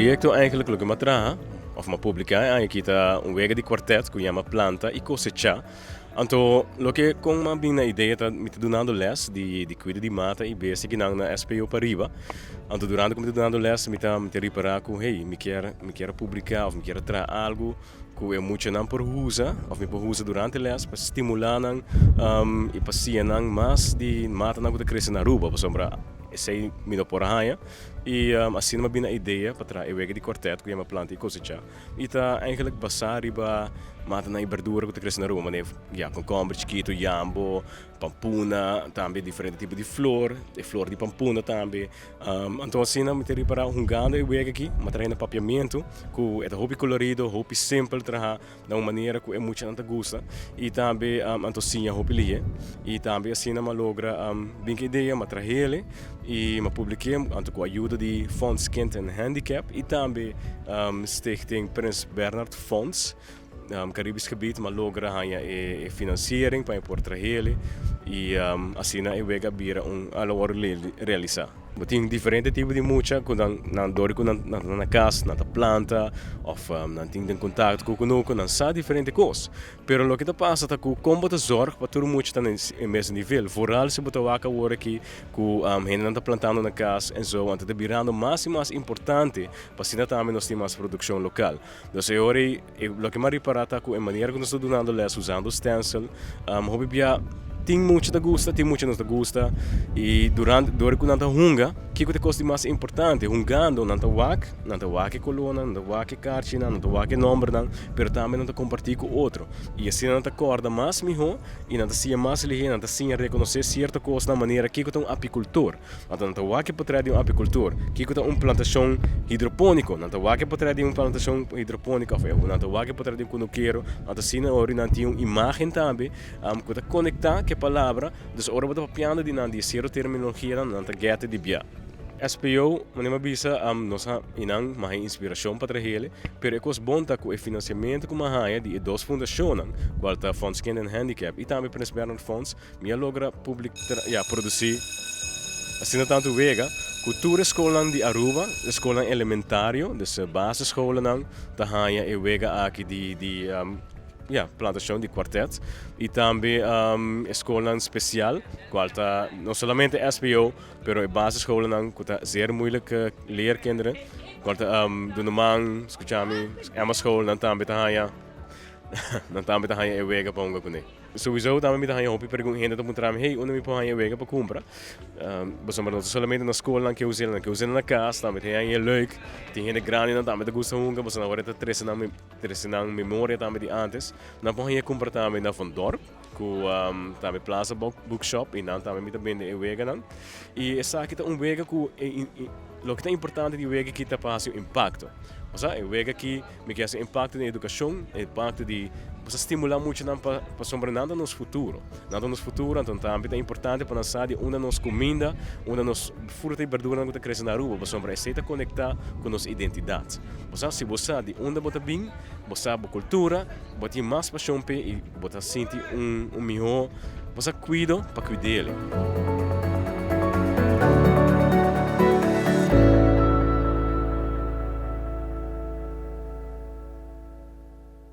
proyecto eigenlijk loke mi a traha of mi a publica e aña aki ta un wega di kwartet ku yama Planta y Cosecha. Anto loke kon mi a bin na idea ta mi ta dunando les di di cuido di mata y bestia kinan na SPO pariba. Anto durante ku mi ta dunando les mi ta mi ta ripara ku hey mi kier mi kier a publica of mi kier a traha algu ku e muchanan por usa of mi por usa durante les pa stimula nan y pa siña nan mas di matanan ku ta crece na Aruba pasobra esey mi no por a haña. Y asina mi a bini na idea pa traha e wega di kwartet ku yama Planta y Cosecha. Y ta eigenlijk basá riba matanan y berdura ku ta krese na Aruba, manera ya komkomber chikitu, yambo, pampuna, tambe diferente tipo di flor, e flor di pampuna tambe. Anto asina mi ta ripará hungando e wega aki, mi a traha na papiamentu ku e ta hopi kolorido, hopi simpel traha. Na un manera ku e muchanan ta gusta i tambe anto siña hopi lihé. I tambe asina m'a logra bin ku idea, m'a trahele i m'a publik'é anto ku ayuda di Fonds Kind en Handicap i tambe Stichting Prins Bernhard Fonds Caribisch Gebied m'a logra haña e finansiering pa mi por trahele i asina e wega a bira un a lo wòrdu realisá. Bo tin diferente tipo di mucha ku nan nan dor ku nan nan ta na kas nan ta planta òf nan tin den kontakto ku kunuku nan sa diferente kos. Pero loke ta pasa ta ku kon bo ta zòrg pa tur mucha ta na e mes nivel vooral si bo ta wak awor aki ku hendenan ta plantando na kas en zo anto ta birando mas i mas importante pa asina tambe nos tin mas produkshon lokal. Dus e ora ei e loke mi a ripará ta ku e manera ku nos ta dunando lès usando stencil hopi bia tin mucha ta gusta tin mucha no ta gusta i durante dor ku nan ta hunga kiko ta e kos di mas importante hungando nan ta wak nan ta wak e kolónan nan ta wak e karchinan nan ta wak e nòmbernan pero tambe nan ta kompartí ku otro i asina nan ta kòrda mas mihó i nan ta siña mas lihé nan ta siña rekonosé sierto kosnan manera kiko ta un apikultor. Anto nan ta wak e potret di un apikultor. Kiko ta un plantashon hidropóniko? Nan ta wak e potret di un plantashon hidropóniko òf nan ta wak e potret di un kunukero. Anto asina ora nan tin un imágen tambe ku ta konektá ku e palabra. Dus ora bo ta papiando di nan di e sierto terminologianan nan ta gèt di bia. SPO, manera mi a bisa, nos a i nan mas e inspirashon pa trahele, pero e kos bon ta ku e finansiamentu ku mi a haña di e dos fundashonnan, kual ta Fonds Kind en Handicap i tambe Prins Bernhard Fonds, Mi a logra public ya produci asina tanto wega cu tur e scolnan di Aruba, e scolnan elementario, dus e basisscholennan ta haya e wega aki di di ya plantacion di kwartet y tambe e scolnan special cual ta no solamente SBO pero e basisscholennan cu ta zeer moeilijk leerkinderen cual ta Dundeman, Scuchami, Emma school nan tambe ta haya nan tambe ta haya e wega pa hunga cune. Souiso tambe mi ta haña hopi pregun hende ta puntra mi, hey, unda mi por haña e wega pa kumpra? Pasobra no ta solamente na skol nan ke us'é, nan ke us'é na kas tambe, ta haña e leuk. Tin hende grandinan tambe ta gusta hunga, pasobra nan ora ta trese nan trese nan memoria tambe di antes. Nan por haña e kumpra tambe na Van Dorp ku tambe Plaza Bookshop i nan tambe mi ta bende e weganan. I esaki ta un wega ku loke ta importante di wega aki ta pa hasi un impakto. Osea e wega aki Mi ke hasi impakto den edukashon, e impakto di bo sa stimulá muchanan pa pasobra nan ta nos futuro. Nan ta nos futuro, anto tambe ta importante pa nan sa di unda nos kuminda, unda nos fruta i berduranan ku ta krese na Aruba, pasobra esei ta konektá ku nos identidat. Bo sa, si bo sa di unda bo ta bin, bo sa bo kultura, bo tin mas pashon p'e i bo ta sinti un un mihó, bo sa kuido pa kuid'el.